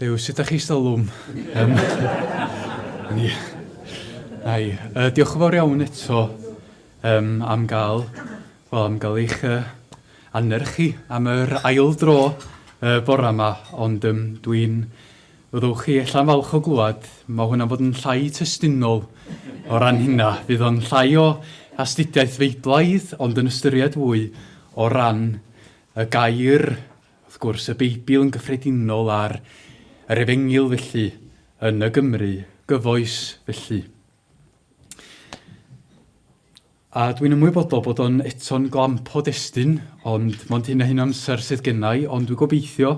Duw, sut ydych chi sylwm? Um, ni. Ai, diolch yn fawr iawn eto um, am gael, well, am gael eich annerch chi am yr ail dro bora yma, ond um, dwi'n, fyddwch chi ella'n falch o glwad, mae hwnna'n fod yn llai testunol o ran hynna. Fydd o'n llai o astudiaeth feiblaidd, ond yn ystyried fwy o ran y gair Wrth gwrs, y Beibl yn gyffredinol a'r yr Efengyl felly yn y Gymru gyfoes felly. A dwi'n ymwybodol bod o'n eto'n glamp o destun, ond mond hyn a hyn amser sydd gennau, ond dwi'n gobeithio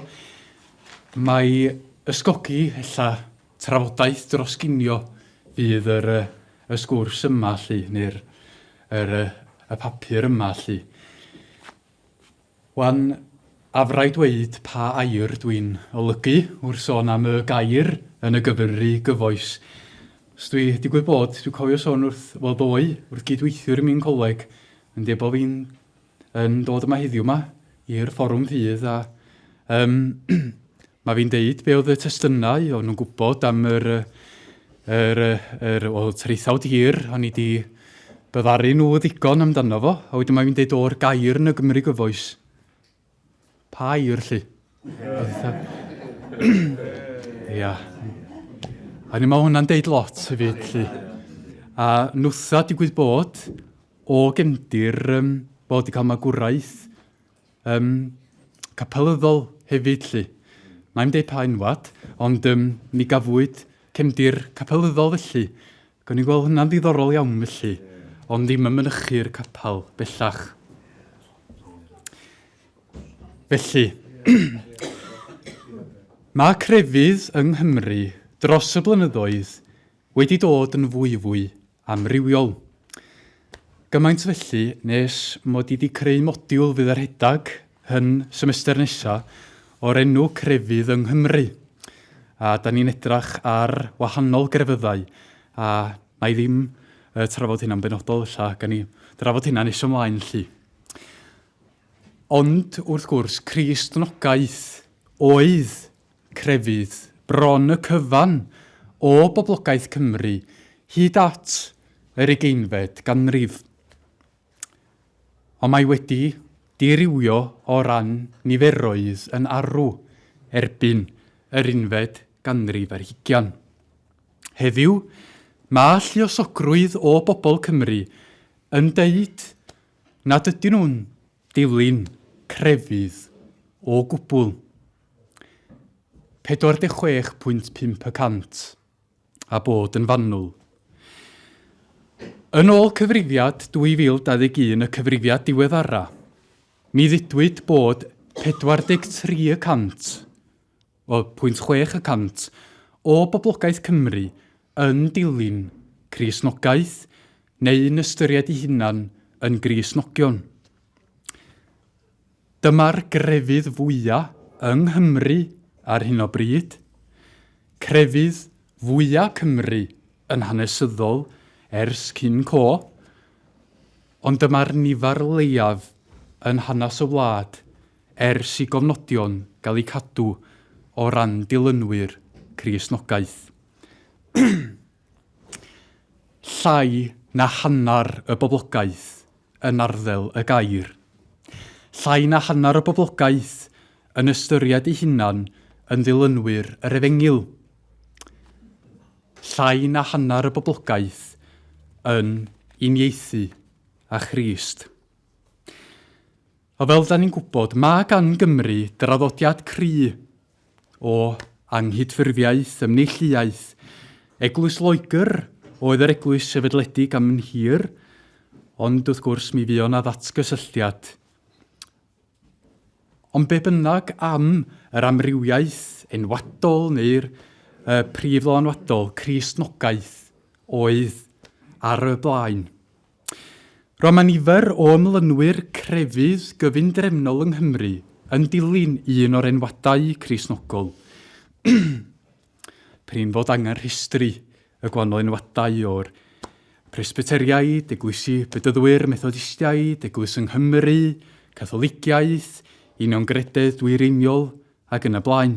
mai ysgogi ella trafodaeth dros ginio fydd yr, y sgwrs yma lly, neu'r yr, y papur yma lly. Wan, afrai dweud pa air dwi'n olygu wrth sôn am y gair yn y gyfri gyfoes. Os dwi, digwydd bod, dwi'n cofio sôn wrth, wel ddoe, wrth gyd-weithiwr i mi yn coleg, yn dweud bod fi'n yn dod yma heddiw yma i'r fforwm ffydd a um, mae fi'n deud be oedd y testunau, o'n nhw'n gwybod am yr, yr, yr, wel, traethawd hir, o'n i di byddaru nhw ddigon amdano fo, a wedyn mae fi'n deud o'r gair yn y Gymru gyfoes. Pa air, lly? Ia. A ni'n meddwl hwnna'n deud lot hefyd, lly. A nwtha digwydd bod o gefndir um, bod wedi cael magwraeth um, capelyddol hefyd, lly. Na'i'm deud pa enwad, ond um, mi gafwyd cefndir capelyddol felly. Ac o'n i'n gweld hynna'n ddiddorol iawn felly, ond ddim yn mynychu'r capel bellach. Felly, mae crefydd yng Nghymru dros y blynyddoedd wedi dod yn fwyfwy amrywiol. Gymaint felly nes mod i 'di creu modiwl fydd ar rhedeg hyn semester nesa o'r enw Crefydd yng Nghymru. A da ni'n edrach ar wahanol grefyddau a na i ddim uh, trafod hynna'n benodol ella, gan ni drafod hynna nes ymlaen lly. Ond wrth gwrs, Cristnogaeth oedd crefydd bron y cyfan o boblogaeth Cymru hyd at yr ugeinfed ganrif. Ond mae wedi dirywio o ran niferoedd yn arw erbyn yr unfed ganrif ar hugian. Heddiw, mae lluosogrwydd o bobl Cymru yn deud nad ydyn nhw'n dilyn crefydd o gwbl. 46.5 y cant, a bod yn fanwl. Yn ôl cyfrifiad 2021, y cyfrifiad diweddara, mi ddudwyd bod 43 y cant, o 0.6 y cant, o boblogaeth Cymru yn dilyn Cristnogaeth neu'n ystyried eu hunan yn Gristnogion. Dyma'r grefydd fwya yng Nghymru ar hyn o bryd. Crefydd fwya Cymru yn hanesyddol ers cyn co, ond dyma'r nifer leiaf yn hanes y wlad ers i gofnodion gael eu cadw o ran dilynwyr Cristnogaeth. Llai na hanner y boblogaeth yn arddel y gair. Llai na hanner y boblogaeth yn ystyried eu hunan yn ddilynwyr yr Efengyl. Llai na hanner y boblogaeth yn uniaethu â Christ. A fel da ni'n gwybod, mae gan Gymru draddodiad cry o anghydffurfiaeth, ymneilltuaeth. Eglwys Loegr oedd yr eglwys sefydledig am yn hir, ond wrth gwrs mi fuo 'na ddatgysylltiad. Ond be bynnag am yr amrywiaeth enwadol neu'r uh, prif ddylanwadol, Cristnogaeth oedd ar y blaen. Roedd mae nifer o ymlynwyr crefydd gyfundrefnol yng Nghymru yn dilyn un o'r enwadau Cristnogol. Prin fod angen rhestru y gwahanol enwadau o'r Presbyteriaid, Eglwysi Bedyddwyr, Methodistiaid, Eglwys yng Nghymru, Catholigiaeth, Uniongrededd Dwyreiniol ac yn y blaen.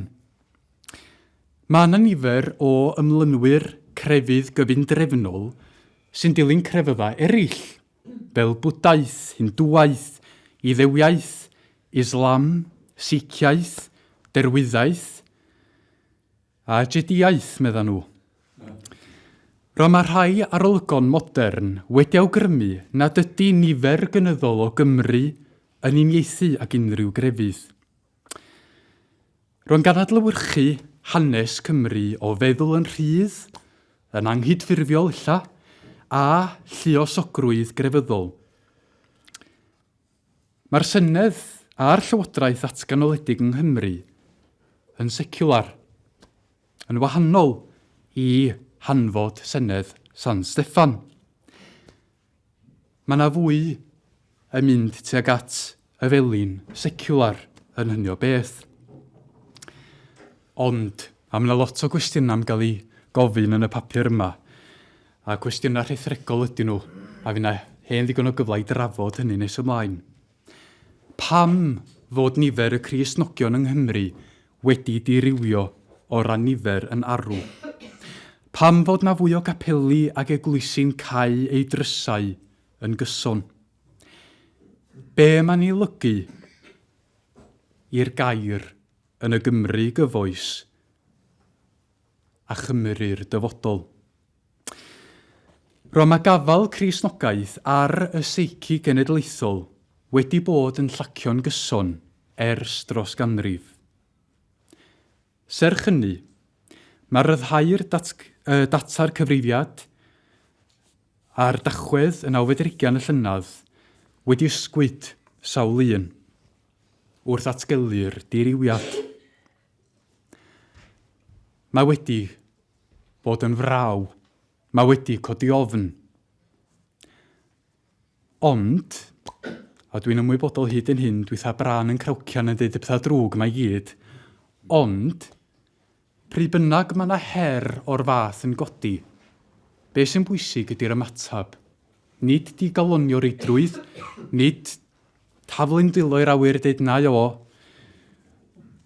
Mae yna nifer o ymlynwyr crefydd gyfundrefnol sy'n dilyn crefyddau eraill, fel Bwdaeth, Hindŵaeth, Iddewiaeth, Islam, Sikhiaeth, Derwyddaeth, a Jediaeth, meddan nhw. Rwan mae rhai arolygon modern wedi awgrymu nad ydy nifer gynyddol o Gymry yn uniaethu ag unrhyw grefydd. Rwan gan adlewyrchu hanes Cymru o feddwl yn rhydd, yn anghydffurfiol ella, a lluosogrwydd grefyddol. Mae'r Senedd a'r Llywodraeth ddatganoledig yng Nghymru yn seciwlar, yn wahanol i hanfod Senedd San Steffan. Mae yna fwy yn mynd tuag at y felin seciwlar yn hynny o beth. Ond, a mae yna lot o gwestiynau am gael eu gofyn yn y papur yma, a cwestiynau rhethregol ydyn nhw, a fydd yna hen ddigon o gyfle i drafod hynny nes ymlaen. Pam fod nifer y Cristnogion yng Nghymru wedi dirywio o ran nifer yn arw? Pam fod 'na fwy o gapeli ag eglwysi'n cau eu drysau yn gyson? Be mae'n ei olygu i'r gair yn y Gymru gyfoes a Chymru'r dyfodol? Rwan mae gafael Cristnogaeth ar y seici genedlaethol wedi bod yn llacio'n gyson ers dros ganrif. Serch hynny, mae rhyddhau'r data'r cyfrifiad a'r dachwedd y nawfed ar hugain y llynedd wedi ysgwyd sawl un wrth atgelu'r dirywiad. Mae wedi bod yn fraw. Mae wedi codi ofn. Ond, a dwi'n ymwybodol hyd yn hyn, dwi 'tha brân yn crawcian yn deud y pethau drwg 'ma i gyd, ond, pryd bynnag mae 'na her o'r fath yn godi, be sy'n bwysig ydy'r ymateb. Nid digalonni o reidrwydd, nid taflu'n dwylo i'r awyr deud 'na o,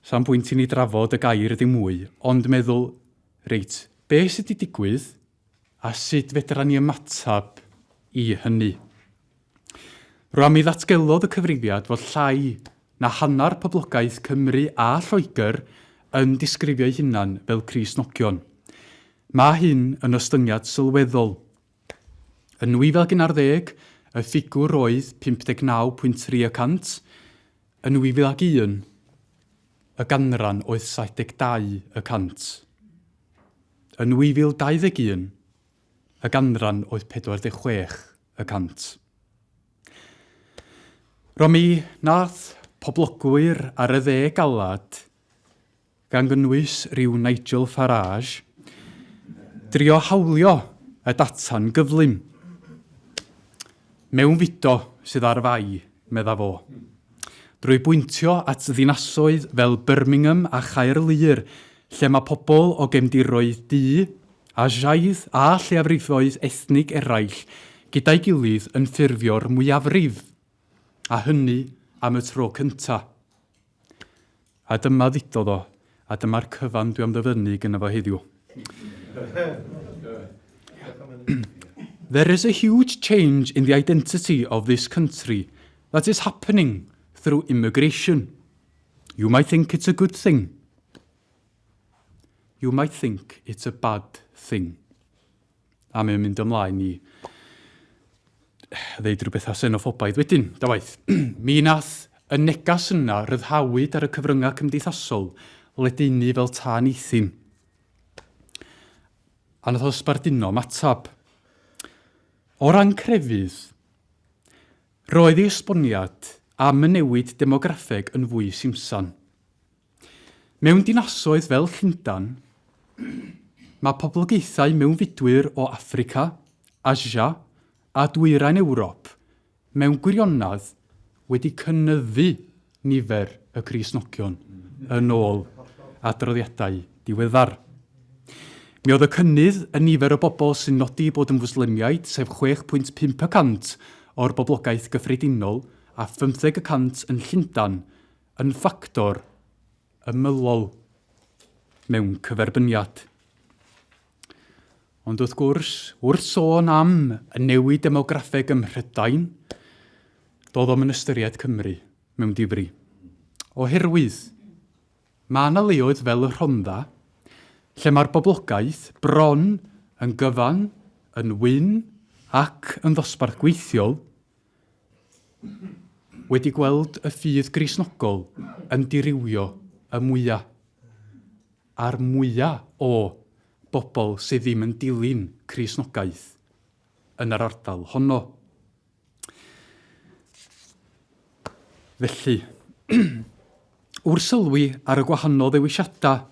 sa'm pwynt i ni drafod y gair ddim mwy, ond meddwl, Reit, be sy 'di digwydd a sut fedra ni ymateb i hynny? Rwan mi ddatgelodd y cyfrifiad fod llai na hanner poblogaeth Cymru a Lloegr yn disgrifio'u hunan fel Cristnogion. Mae hyn yn ostyngiad sylweddol. Yn 2011, y ffigwr oedd 59.3 y cant, yn 2001, y ganran oedd 72 y cant. Yn 2021, y ganran oedd 46 y cant. Romi nath poblogwyr ar y dde galad, gan gynnwys rhyw Nigel Farage, drio hawlio y data'n gyflym. Mewnfudo sydd ar fai, medda fo. Drwy bwyntio at ddinasoedd fel Birmingham a Chaerlŷr, lle mae pobl o gefndiroedd du, Asiaidd a lleiafrifoedd ethnig eraill gyda'i gilydd yn ffurfio'r mwyafrif, a hynny am y tro cynta'. A dyma ddudodd o, a dyma'r cyfan dwi am ddyfynnu gynno fo heddiw. There is a huge change in the identity of this country that is happening through immigration. You might think it's a good thing. You might think it's a bad thing. A mae'n mynd ymlaen i ddeud rhyw bethau xenoffobaidd wedyn, da waith. Mi nath y negas yna ryddhawyd ar y cyfryngau cymdeithasol ledaenu fel tân eithin. A nath o sbarduno ymateb. O ran crefydd, roedd ei esboniad am y newid demograffeg yn fwy simsan. Mewn dinasoedd fel Llundain, mae poblogaethau mewnfudwyr o Affrica, Asia a Dwyrain Ewrop mewn gwirionedd wedi cynyddu nifer y Cristnogion, yn ôl adroddiadau diweddar. Mi oedd y cynnydd yn nifer y bobl sy'n nodi bod yn Fwslemiaid, sef 6.5 y cant o'r boblogaeth gyffredinol a phymtheg y cant yn Llundain, yn ffactor ymylol. mewn cyferbyniad. Ond wrth gwrs, wrth sôn am y newid demograffeg ym Mhrydain, doedd o'm yn ystyried Cymru mewn difri. Oherwydd, mae yna leoedd fel y Rhondda, lle mae'r boblogaeth bron yn gyfan, yn wyn ac yn ddosbarth gweithiol, wedi gweld y ffydd Gristnogol yn dirywio y mwya', a'r mwya' o bobl sydd ddim yn dilyn Cristnogaeth yn yr ardal honno. Felly, wrth sylwi ar y gwahanol ddewisiadau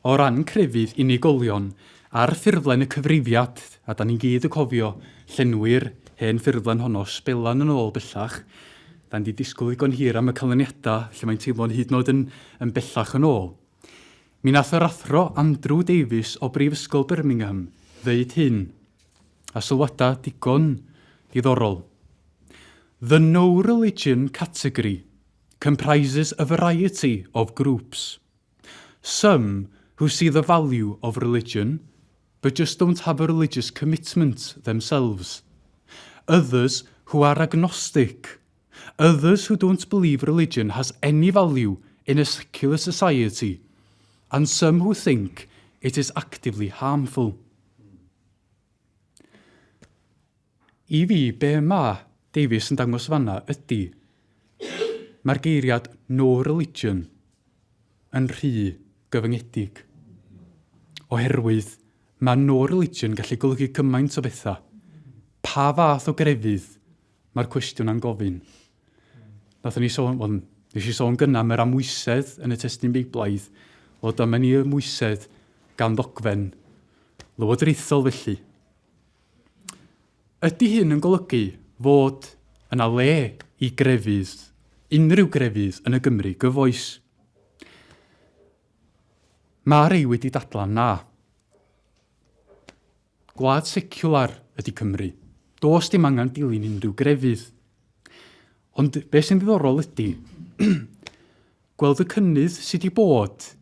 o ran crefydd unigolion ar ffurflen y cyfrifiad, a da ni'n gyd yn cofio llenwi'r hen ffurflen honno sbelan yn ôl bellach, da ni 'di disgwyl ddigon hir am y canlyniadau, felly mae'n teimlo'n hyd yn oed yn, yn bellach yn ôl. Mi nath yr athro Andrew Davies o Brifysgol Birmingham ddeud hyn, a sylwadau digon diddorol. The no religion category comprises a variety of groups. Some who see the value of religion but just don't have a religious commitment themselves. Others who are agnostic. Others who don't believe religion has any value in a secular society. And some who think it is actively harmful. I fi, be ma Davies yn dangos fanna ydy, mae'r geiriad no religion yn rhy gyfyngedig. Oherwydd mae no religion gallu golygu cymaint o bethau. Pa fath o grefydd mae'r cwestiwn a'n gofyn? Nathon ni sôn, wel, nes i sôn gynna am yr amwysedd yn y testun Beiblaidd. Wel, dyma ni amwysedd gan ddogfen lywodraethol felly. Ydy hyn yn golygu fod yna le i grefydd, unrhyw grefydd yn y Gymru gyfoes? Mae rei wedi dadlau na. Gwlad seciwlar ydy Cymru. Does dim angen dilyn unrhyw grefydd. Ond beth sy'n ddiddorol ydy gweld y cynnydd sydd wedi bod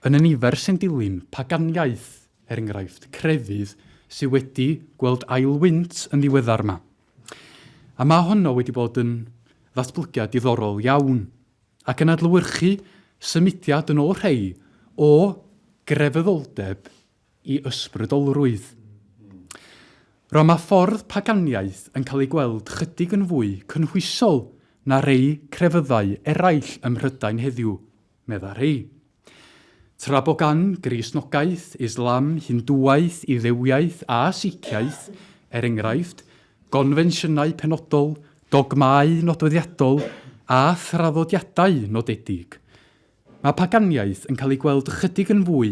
Yn y nifer sy'n dilyn paganiaeth, er enghraifft, crefydd sydd wedi gweld ail wynt yn ddiweddar 'ma. A mae honno wedi bod yn ddatblygiad diddorol iawn, ac yn adlewyrchu symudiad yn ôl rhei o grefyddoldeb i ysbrydolrwydd. Rwan mae ffordd paganiaeth yn cael ei gweld chydig yn fwy cynhwysol na rhei crefyddau eraill ym Mhrydain heddiw, medda rhei. Tra bo gan Gristnogaeth, Islam, Hindŵaeth, Iddewiaeth a Sikhiaeth, er enghraifft, gonfensiynau penodol, dogmâu nodweddiadol a thraddodiadau nodedig, mae paganiaeth yn cael ei gweld ychydig yn fwy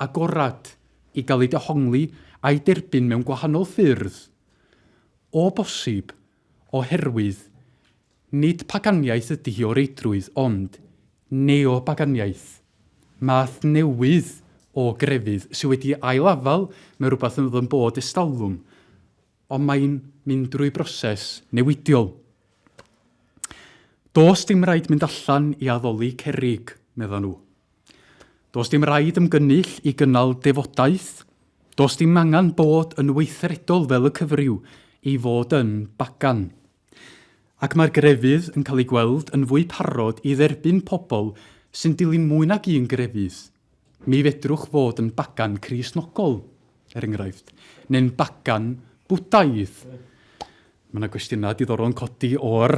agorad i gael ei dehongli a'i derbyn mewn gwahanol ffyrdd, o bosib oherwydd Nid paganiaeth ydy hi o reidrwydd ond neo-baganiaeth, math newydd o grefydd sydd wedi ail-afael mewn rhywbeth yn oedd yn bod estalwm, ond mae'n mynd drwy broses newidiol. Does dim rhaid mynd allan i addoli cerrig, medda nhw. Does dim rhaid ymgynnull i gynnal defodaeth. Does dim angen bod yn weithredol fel y cyfryw i fod yn bagan. Ac mae'r grefydd yn cael ei gweld yn fwy parod i dderbyn pobl sy'n dilyn mwy nag un grefydd. Mi fedrwch fod yn bagan Cristnogol, er enghraifft, neu'n bagan Bwdaidd. Mae yna gwestiynau diddorol yn codi o'r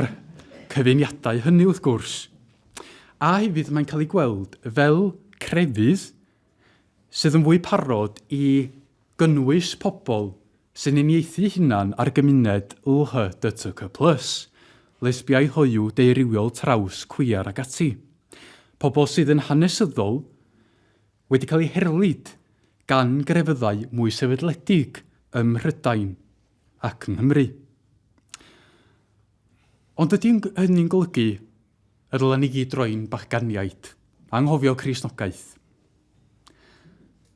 cyfuniadau hynny wrth gwrs. A hefyd mae'n cael ei gweld fel crefydd sydd yn fwy parod i gynnwys pobl sy'n uniaethu hunan â'r gymuned LHDTC plus, lesbiaidd hoyw, deurywiol, traws, cwiar ac ati. Pobl sydd yn hanesyddol wedi cael eu herlid gan grefyddau mwy sefydledig ym Mhrydain ac yng Nghymru. Ond ydy hynny'n golygu y dylen ni gyd droi'n baganiaid, anghofio Cristnogaeth?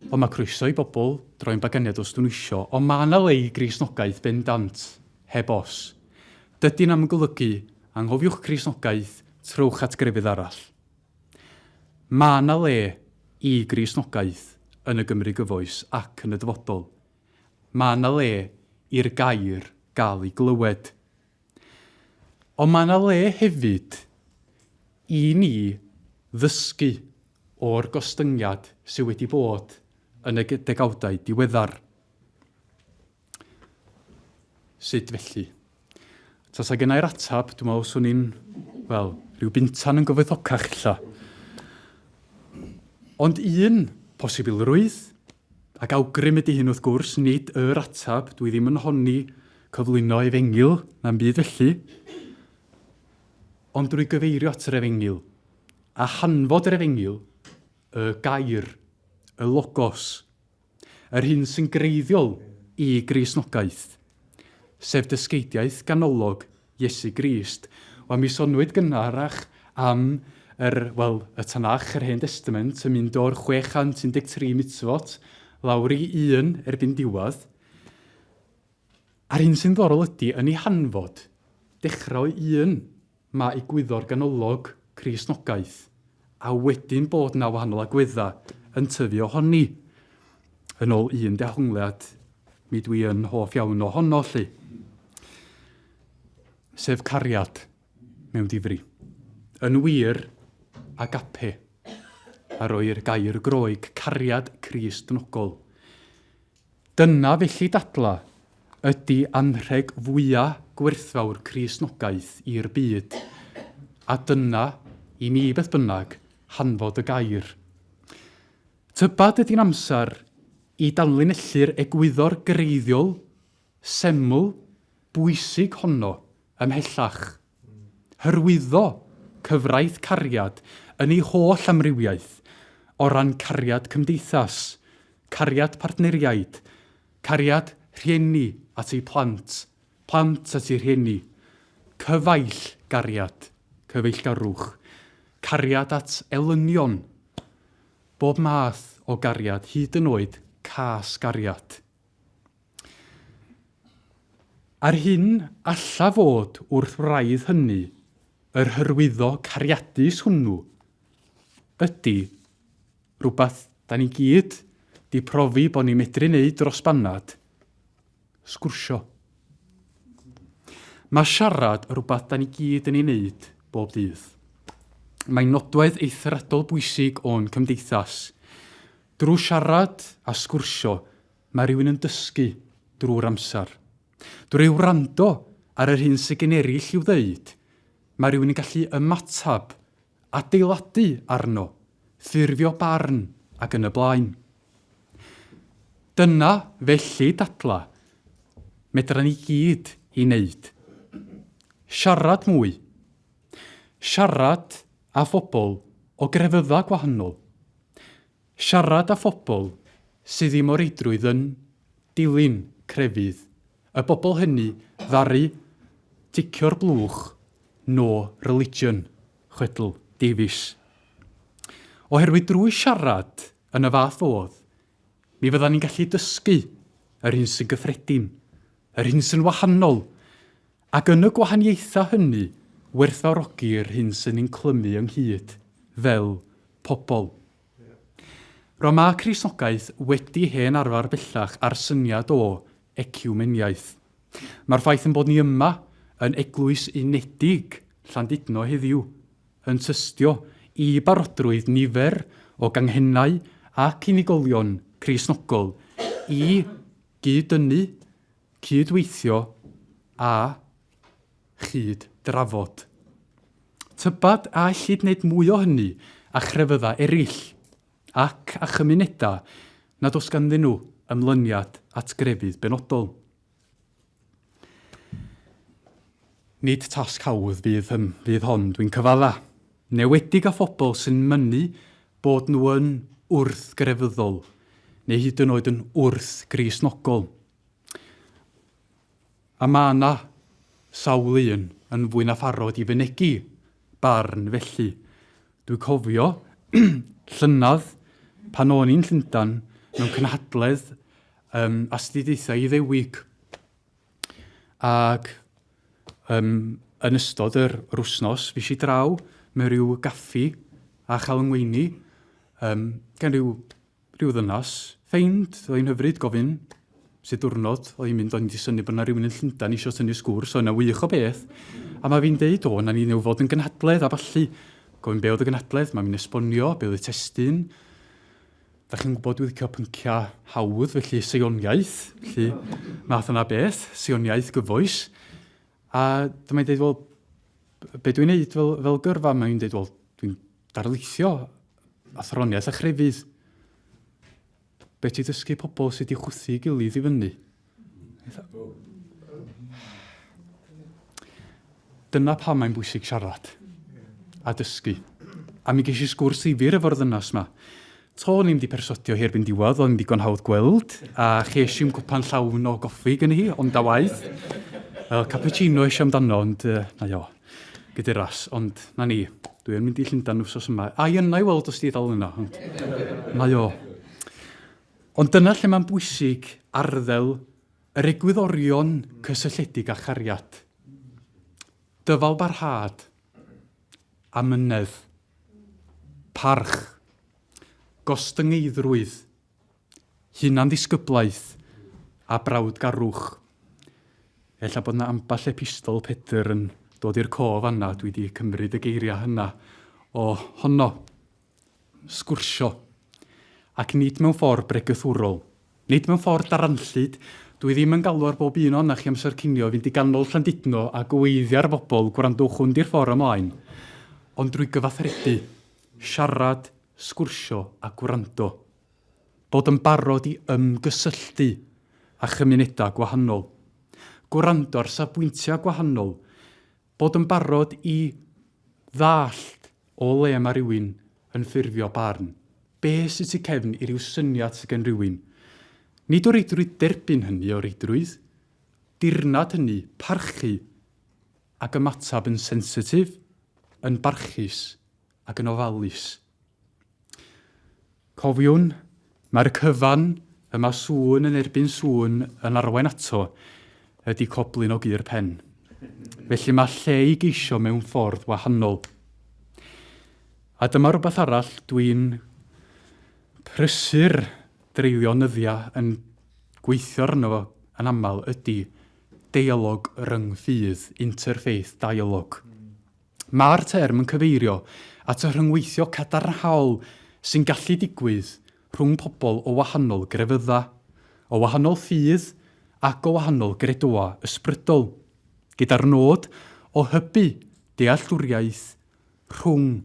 Ond mae croeso i bobl droi'n baganiaid os dyn nhw isio, ond mae yna le i Gristnogaeth bendant, heb os. Dydy na'm yn golygu anghofiwch Cristnogaeth, trowch at grefydd arall. Mae yna le i Gristnogaeth yn y Gymru gyfoes ac yn y dyfodol. Mae 'na le i'r gair gael ei glywed. Ond mae 'na le hefyd i ni ddysgu o'r gostyngiad sydd wedi bod yn y degawdau diweddar. Sut felly? Tasa gennai'r ateb, dwi'n meddwl swn i'n, wel, rhyw buntan yn gyfoethocach ella. Ond un posibilrwydd, ac awgrym ydy hyn wrth gwrs, nid yr ateb, dwi ddim yn honni cyflwyno efengyl na'm byd felly, ond drwy gyfeirio at yr efengyl, a hanfod yr efengyl, y gair, y logos, Yr hyn sy'n greiddiol i Gristnogaeth, sef dysgeidiaeth ganolog Iesu Grist. Wel, mi soniwyd gynharach am yr, wel, y Tanakh, yr Hen Destament, yn mynd o'r 613 mitzvot lawr i un erbyn diwedd. A'r hyn sy'n ddiddorol ydy, yn ei hanfod, dechrau o un Mae egwyddor ganolog Cristnogaeth, a wedyn bod 'na wahanol agweddau yn tyfu ohoni, yn ôl un dehongliad, mi dwi yn hoff iawn ohono 'lly, sef cariad mewn difri. Yn wir, agape, a roi'r gair Groeg, cariad Cristnogol. Dyna felly dadla ydi anrheg fwya gwerthfawr Cristnogaeth i'r byd, a dyna, i mi beth bynnag, hanfod y gair. Tybed ydi'n amser i danlinellu'r egwyddor greiddiol, seml, bwysig honno ymhellach? Hyrwyddo cyfraith cariad yn ei holl amrywiaeth, o ran cariad cymdeithas, cariad partneriaid, cariad rhieni at eu plant, plant at eu rhieni, cyfaill gariad, cyfeillgarwch, cariad at elynion, bob math o gariad, hyd yn oed cas gariad. A'r hyn alla fod wrth wraidd hynny, yr hyrwyddo cariadus hwnnw, ydy rhywbeth da ni gyd 'di profi bod ni'n medru neud dros banad, sgwrsio. Mae siarad rhywbeth da ni gyd yn ei wneud bob dydd. Mae'n nodwedd eithriadol bwysig o'n cymdeithas. Drwy siarad a sgwrsio, Mae rhywun yn dysgu drwy'r amser. Drwy wrando ar yr hyn sydd gen eraill i'w ddeud, mae rhywun yn gallu ymateb, adeiladu arno, ffurfio barn ac yn y blaen. Dyna, felly, dadla, medra ni gyd i wneud. Siarad mwy. Siarad â phobl o grefyddau gwahanol. Siarad â phobl sydd ddim o reidrwydd yn dilyn crefydd, y bobl hynny ddaru ticio'r blwch 'no religion', chwedl Davies. Oherwydd drwy siarad yn y fath fodd, mi fyddan ni'n gallu dysgu yr hyn sy'n gyffredin, yr hyn sy'n wahanol, ac yn y gwahaniaethau hynny werthfawrogi'r hyn sy'n ein clymu ynghyd fel pobl. Rwan mae Cristnogaeth wedi hen arfer bellach â'r syniad o eciwmeniaeth. Mae'r ffaith ein bod ni yma yn Eglwys Unedig Llandudno heddiw yn tystio i barodrwydd nifer o ganghennau ac unigolion Cristnogol i gyd-dynnu, cyd-weithio a chyd-drafod. Tybed a ellid wneud mwy o hynny â chrefyddau eraill, ac â chymunedau nad oes ganddyn nhw ymlyniad at grefydd benodol? Nid tasg hawdd fydd, hym, fydd hon, dwi'n cyfadda. Newedig â phobl sy'n mynnu bod nhw yn wrth-grefyddol, neu hyd yn oed yn wrth-Gristnogol. A mae 'na sawl un yn fwy na pharod i fynegi barn felly. Dwi'n cofio llynedd pan o'n i'n Llundain mewn cynhadledd um, astudiaethau Iddewig. Ac um, yn ystod yr, yr wsnos, fi si draw mewn rhyw gaffi a chael yng ngweini. um, gan ryw, rhyw ddynas, ffeind, oedd hi'n hyfryd gofyn sut diwrnod oedd hi'n mynd, o'n i wedi synnu bod yna rhywun yn Llundain eisiau tynnu sgwrs, oedd yna wych o beth. A mae fi'n deud, o, na ni new fod yn gynhadledd a ballu. Gofyn be oedd y gynhadledd, mae fi'n esbonio be oedd y testun. Da chi'n gwybod dwi'n licio pynciau hawdd, felly seioniaeth, felly math yna beth, seioniaeth gyfoes. A dyma'n dweud, wel, be dwi'n neud fel, fel gyrfa? Mae'n dweud, wel, dwi'n darlithio athroniaeth a chrefydd. Be ti ddysgu pobl sydd wedi chwthu gilydd i fyny? Dyna pam mae'n bwysig siarad a dysgu. A mi ges i sgwrs ddifyr efo'r ddynas ma. To, o'n i'm di perswadio hi erbyn diwedd, o'n digon hawdd gweld, a ches i'm cwpan llawn o goffi gen hi, ond da waith. Wel, cappuccino eisiau amdano, ond uh, na jo, gyda'r ras, ond na ni, dwi'n mynd i Llundain wsos yma. A i yna i weld os di dal yna, ond na jo. Ond dyna lle mae'n bwysig arddel yr egwyddorion cysylltiedig â chariad. Dyfal barhad, amynedd, parch, gostyngeiddrwydd, hunanddisgyblaeth a brawdgarwch. Ella bod yna ambell epistol Pedr yn dod i'r cof fanna, dwi wedi cymryd y geiriau hynna o honno. Sgwrsio. Ac nid mewn ffordd bregethwrol. Nid mewn ffordd daranllyd. Dw i ddim yn galw ar bob un ohonoch chi amser cinio i fynd i ganol Llandudno a gweiddi ar bobl, gwrandwch hwn 'di'r ffordd ymlaen. Ond drwy gyfathrebu, siarad, sgwrsio a gwrando. Bod yn barod i ymgysylltu â chymunedau gwahanol. Gwrando ar safbwyntiau gwahanol. Bod yn barod i ddallt o le mae rhywun yn ffurfio barn. Be sy tu cefn i ryw syniad sy gen rhywun. Nid o reidrwydd derbyn hynny o reidrwydd, dirnad hynny, parchu ac ymateb yn sensitif, yn barchus ac yn ofalus. Cofiwn, mae'r cyfan y mae sŵn yn erbyn sŵn yn arwain ato ydy coblyn o gur pen. Felly mae lle i geisio mewn ffordd wahanol. A dyma rhywbeth arall dwi'n prysur dreulio nyddiau yn gweithio arno fo yn aml ydy deialog ryng-ffydd, interfaith dialogue. Mae'r term yn cyfeirio at y rhyngweithio cadarnhaol sy'n gallu digwydd rhwng pobl o wahanol grefyddau, o wahanol ffydd ac o wahanol gredoau ysbrydol, gyda'r nod o hybu dealltwriaeth rhwng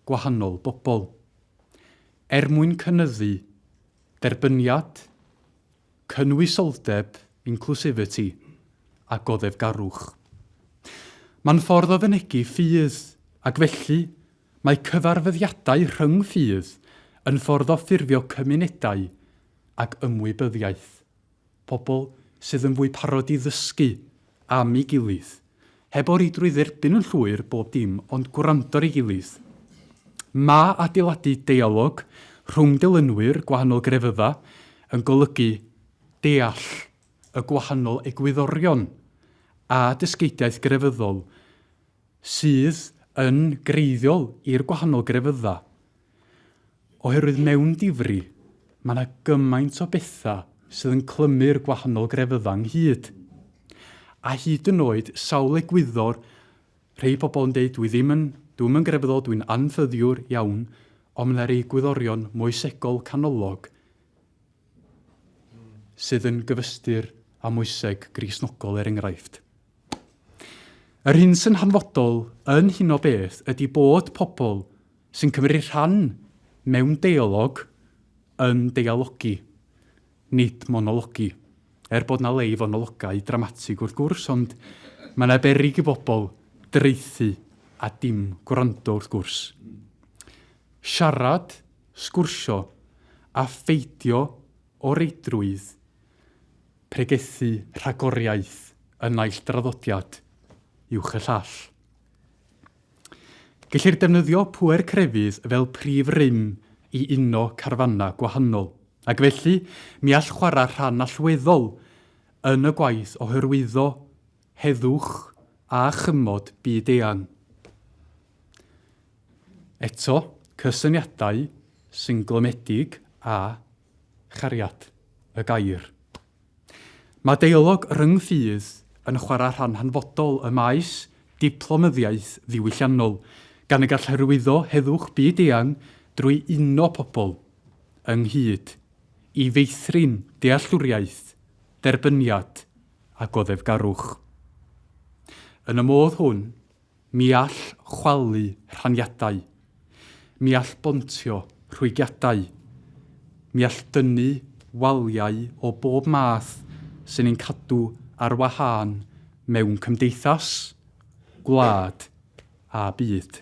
gwahanol bobl, er mwyn cynyddu derbyniad, cynwysoldeb, inclusivity, a goddefgarwch. Mae'n ffordd o fynegi ffydd, ac felly, mae cyfarfyddiadau rhyng-ffydd yn ffordd o ffurfio cymunedau ac ymwybyddiaeth, pobl sydd yn fwy parod i ddysgu am ei gilydd, heb o reidrwydd dderbyn yn llwyr bob dim, ond gwrando ar ei gilydd. Mae adeiladu deialog rhwng dilynwyr gwahanol grefyddau yn golygu deall y gwahanol egwyddorion a dysgeidiaeth grefyddol sydd yn greiddiol i'r gwahanol grefyddau, oherwydd mewn difri, mae yna gymaint o bethau sydd yn clymu'r gwahanol grefyddau ynghyd. A hyd yn oed sawl egwyddor, rhei pobl yn deud dwi ddim yn, dwi'm yn grefyddol, dwi'n anffyddiwr, iawn, ond mae yna rei egwyddorion moesegol canolog sydd yn gyfystyr â moeseg Gristnogol er enghraifft. Yr hyn sy'n hanfodol yn hyn o beth ydy bod pobl sy'n cymryd rhan mewn deialog yn deialogi, nid monologi. Er bod 'na le i fonologau dramatig wrth gwrs, ond mae 'na beryg i bobl draethu a dim gwrando wrth gwrs. Siarad, sgwrsio, a pheidio o reidrwydd pregethu rhagoriaeth y naill draddodiad uwch y llall. Gellir defnyddio pŵer crefydd fel prif rym i uno carfannau gwahanol, ac felly mi all chwarae rhan allweddol yn y gwaith o hyrwyddo heddwch a chymod byd-eang. Eto, cysyniadau sy'n glymedig â chariad, y gair. Mae deialog rhyng-ffydd yn chwarae rhan hanfodol ym maes diplomyddiaeth ddiwylliannol, gan y gall hyrwyddo heddwch byd-eang drwy uno pobl ynghyd i feithrin dealltwriaeth, derbyniad a goddefgarwch. Yn y modd hwn, Mi all chwalu rhaniadau. Mi all bontio rhwygiadau. Mi all dynnu waliau o bob math sy'n ein cadw ar wahân mewn cymdeithas, gwlad a byd.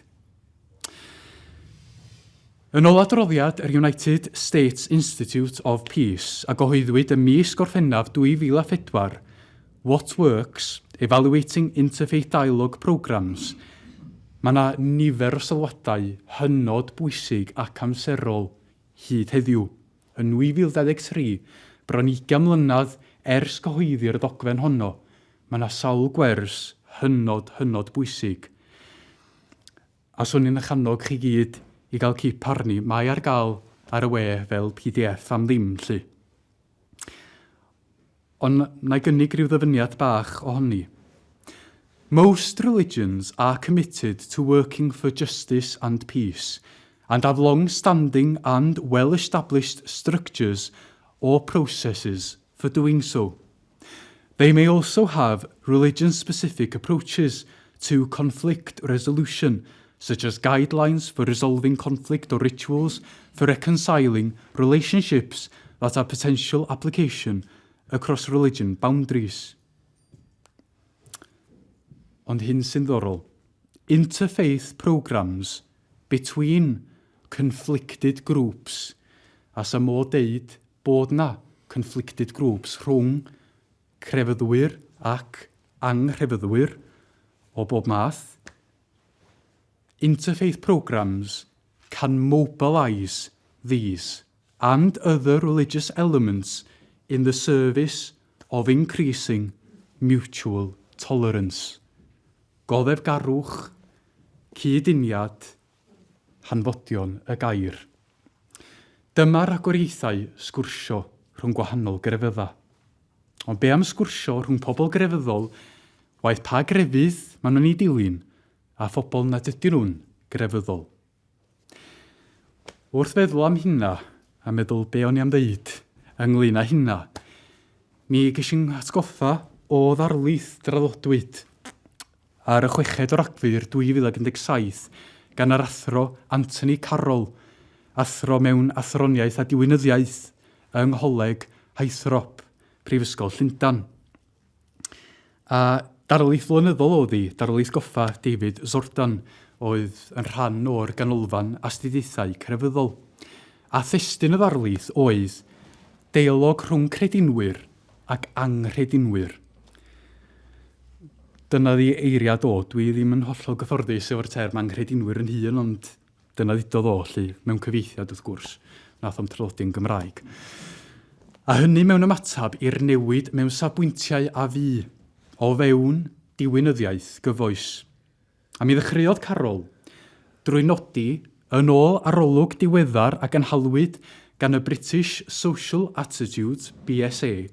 Yn ôl adroddiad yr United States Institute of Peace a gyhoeddwyd ym mis Gorffennaf 2004, What Works, Evaluating Interfaith Dialogue Programmes, mae yna nifer o sylwadau hynod bwysig ac amserol hyd heddiw. Yn 2023, bron ugain mlynedd ers cyhoeddi'r ddogfen honno, mae yna sawl gwers hynod, hynod bwysig. A 'swn i'n eich annog chi gyd i gael cip arni, mae ar gael ar y we fel pdf am ddim 'lly. Ond na i gynnig rhyw ddyfyniad bach ohoni. Most religions are committed to working for justice and peace, and have long-standing and well-established structures or processes for doing so. They may also have religion-specific approaches to conflict resolution, such as guidelines for resolving conflict or rituals for reconciling relationships that have potential application across religion boundaries. Ond hyn sy'n ddorol. Interfaith programmes between conflicted groups, a 'sa modd deud bod 'na conflicted groups rhwng crefyddwyr ac anghrefyddwyr o bob math, interfaith programmes can mobilise these and other religious elements in the service of increasing mutual tolerance. Goddefgarwch, cyd-uniad, hanfodion y gair. Dyma ragoriaethau sgwrsio rhwng gwahanol grefyddau. Ond be am sgwrsio rhwng pobl grefyddol, waeth pa grefydd maen nhw'n ei dilyn, a phobl nad ydyn nhw'n grefyddol? Wrth feddwl am hynna, a meddwl be o'n i am ddeud ynglyn â hynna, mi ges i'n atgoffa o ddarlith draddodwyd ar y chweched o Ragfyr 2017 gan yr Athro Anthony Carroll, athro mewn Athroniaeth a Diwinyddiaeth yng Ngholeg Heythrop, Prifysgol Llundain. A darlith flynyddol oedd hi, darlith goffa David Zordan, oedd yn rhan o'r Ganolfan Astudiaethau Crefyddol. A thestun y ddarlith oedd deialog rhwng credinwyr ac anghredinwyr. Dyna ddi eiriad o, dwi ddim yn hollol gyfforddus efo'r term anghredinwyr yn hun, ond dyna ddudodd o, 'lly, mewn cyfieithiad wrth gwrs, nath o'm traddodi yn Gymraeg. A hynny mewn ymateb i'r newid mewn safbwyntiau a fu o fewn diwinyddiaeth gyfoes. A mi ddechreuodd Carol drwy nodi, yn ôl arolwg diweddar a gynhaliwyd gan y British Social Attitudes, BSA,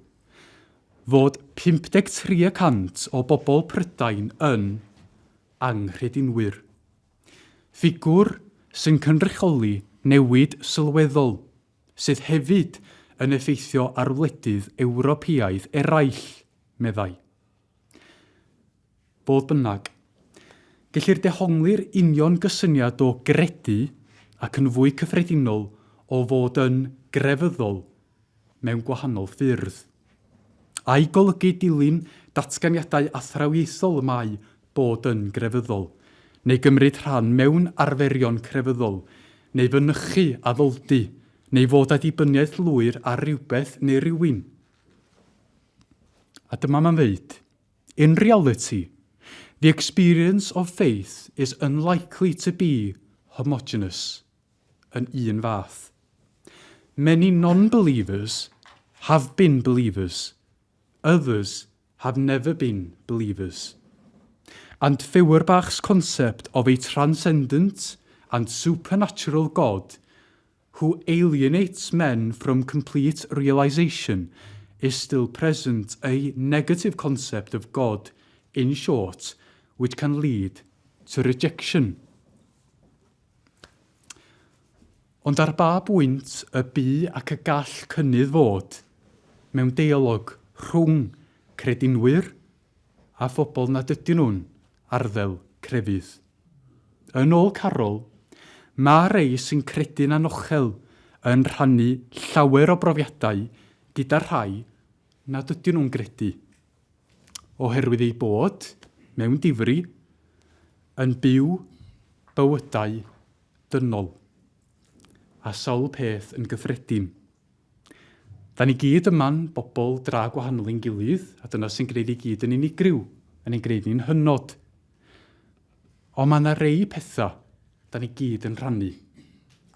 fod 53 y cant o bobl Prydain yn anghredinwyr. Ffigwr sy'n cynrychioli newid sylweddol, sydd hefyd yn effeithio ar wledydd Ewropeaidd eraill, meddai. Fodd bynnag, gellir dehongli'r union gysyniad o gredu ac yn fwy cyffredinol o fod yn grefyddol mewn gwahanol ffyrdd. Ai golygu dilyn datganiadau athrawiaethol y mae bod yn grefyddol, neu gymryd rhan mewn arferion crefyddol, neu fynychu addoldy, neu fod â dibyniaeth lwyr ar rywbeth neu rywun? A dyma mae'n ddeud, In reality, the experience of faith is unlikely to be homogenous, yn un fath. Many non-believers have been believers, others have never been believers. And Feuerbach's concept of a transcendent and supernatural God who alienates men from complete realization is still present, a negative concept of God, in short, which can lead to rejection. Ond ar ba bwynt y bu ac y gall cynnydd fod mewn deialog rhwng credinwyr a phobl nad ydyn nhw'n arddel crefydd? Yn ôl Carol, mae rhai sy'n credu'n anochel yn rhannu llawer o brofiadau gyda rhai nad ydyn nhw'n gredu, oherwydd eu bod, mewn difri, yn byw bywydau dynol, a sawl peth yn gyffredin. Da ni gyd yma'n bobl dra gwahanol i'n gilydd, a dyna sy'n gwneud i gyd yn unigryw, yn ein gwneud ni'n hynod. Ond mae yna rei pethau da ni gyd yn rhannu.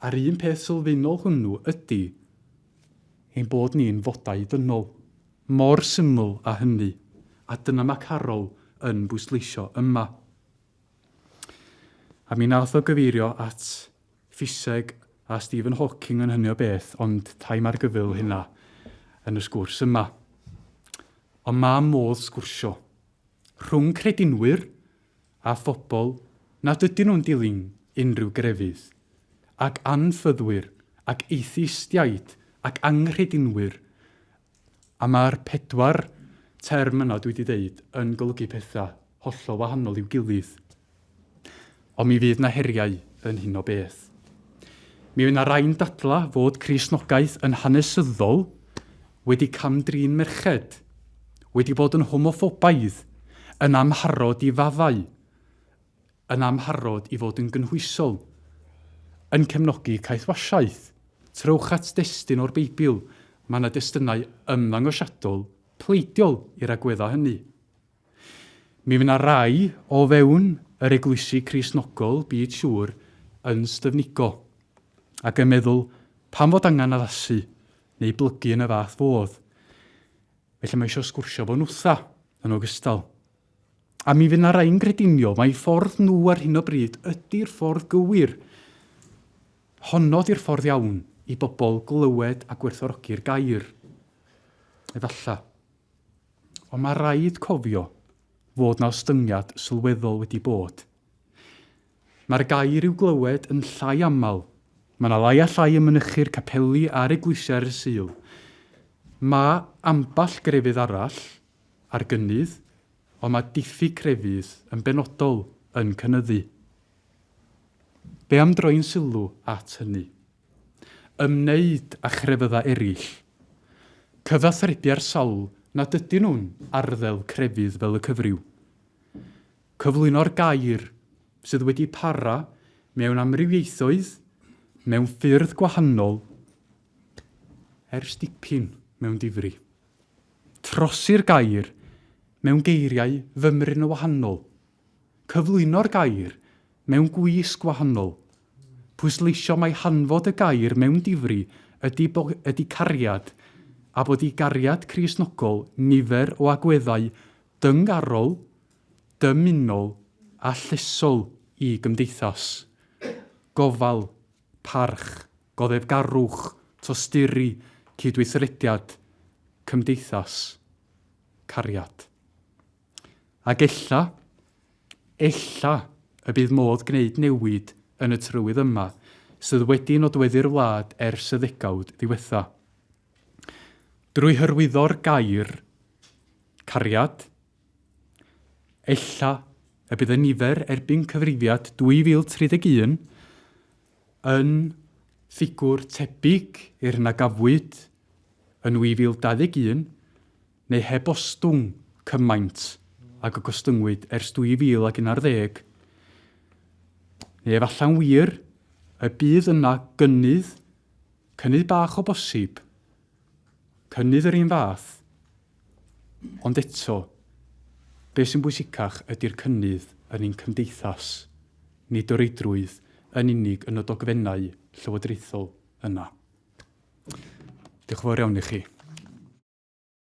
A'r un peth sylfaenol hwnnw ydy ein bod ni'n fodau dynol. Mor syml â hynny, a dyna mae Carol yn bwysleisio yma. A mi nath o gyfeirio at ffiseg a Stephen Hawking yn hynny o beth, ond taim ar gyfyl hynna yn y sgwrs yma. Ond mae modd sgwrsio rhwng credinwyr a phobl nad ydyn nhw'n dilyn unrhyw grefydd, ac anffyddwyr, ac atheistiaid, ac anghredinwyr, A mae'r pedwar term yna dwi wedi deud yn golygu pethau hollol wahanol i'w gilydd. Ond mi fydd 'na heriau yn hyn o beth. Mi fydd 'na rai'n dadla fod Cristnogaeth yn hanesyddol wedi cam-drin merched, wedi bod yn homoffobaidd, yn amharod i faddau, yn amharod i fod yn gynhwysol, yn cefnogi caethwasiaeth. Trowch at destun o'r Beibl, mae yna destunau ymddangosiadol pleidiol i'r agweddau hynny. Mi fydd 'na rai o fewn yr eglwysi Cristnogol, bid siŵr, yn styfnigo, ac yn meddwl pam fod angen addasu neu blygu yn y fath fodd. Felly mae eisiau sgwrsio fo nhwtha yn ogystal. A mi fydd 'na rai'n grediniol mai ffordd nhw ar hyn o bryd ydi'r ffordd gywir. Honno 'di'r ffordd iawn i bobl glywed a gwerthfawrogi'r gair. Efalla. Ond mae rhaid cofio fod 'na ostyngiad sylweddol wedi bod. Mae'r gair i'w glywed yn llai aml. Mae 'na lai a llai yn mynychu'r capeli a'r eglwysi ar y Sul. Mae ambell grefydd arall ar gynnydd, ond mae diffyg crefydd yn benodol yn cynyddu. Be am droi'n sylw at hynny? Ymwneud â chrefyddau eraill. Cyfathrebu â'r sawl nad ydyn nhw'n arddel crefydd fel y cyfryw. Cyflwyno'r gair sydd wedi para mewn amrywiaethoedd, mewn ffyrdd gwahanol, ers dipyn mewn difri. Trosi'r gair mewn geiriau fymryn yn wahanol. Cyflwyno'r gair mewn gwisg wahanol. Pwysleisio mai hanfod y gair mewn difri ydy, ydy cariad, a bod i gariad Cristnogol nifer o agweddau dyngarol, dymunol a llesol i gymdeithas. Gofal, parch, goddefgarwch, tosturi, cydweithrediad, cymdeithas, cariad. Ac ella, ella y bydd modd gwneud newid yn y trywydd yma sydd wedi nodweddu'r wlad ers y ddegawd ddiwetha. Drwy hyrwyddo'r gair cariad, Ella y bydd y nifer erbyn cyfrifiad 2031 yn ffigwr tebyg i'r hyn a gafwyd yn 2021 neu heb ostwng cymaint ag y gostyngwyd ers 2011, neu efallai'n wir y bydd yna gynnydd, cynnydd bach o bosib, cynnydd yr un fath, Ond eto, be sy'n bwysicach ydi'r cynnydd yn ein cymdeithas, nid o reidrwydd yn unig yn y dogfennau llywodraethol yna. Diolch yn fawr iawn i chi.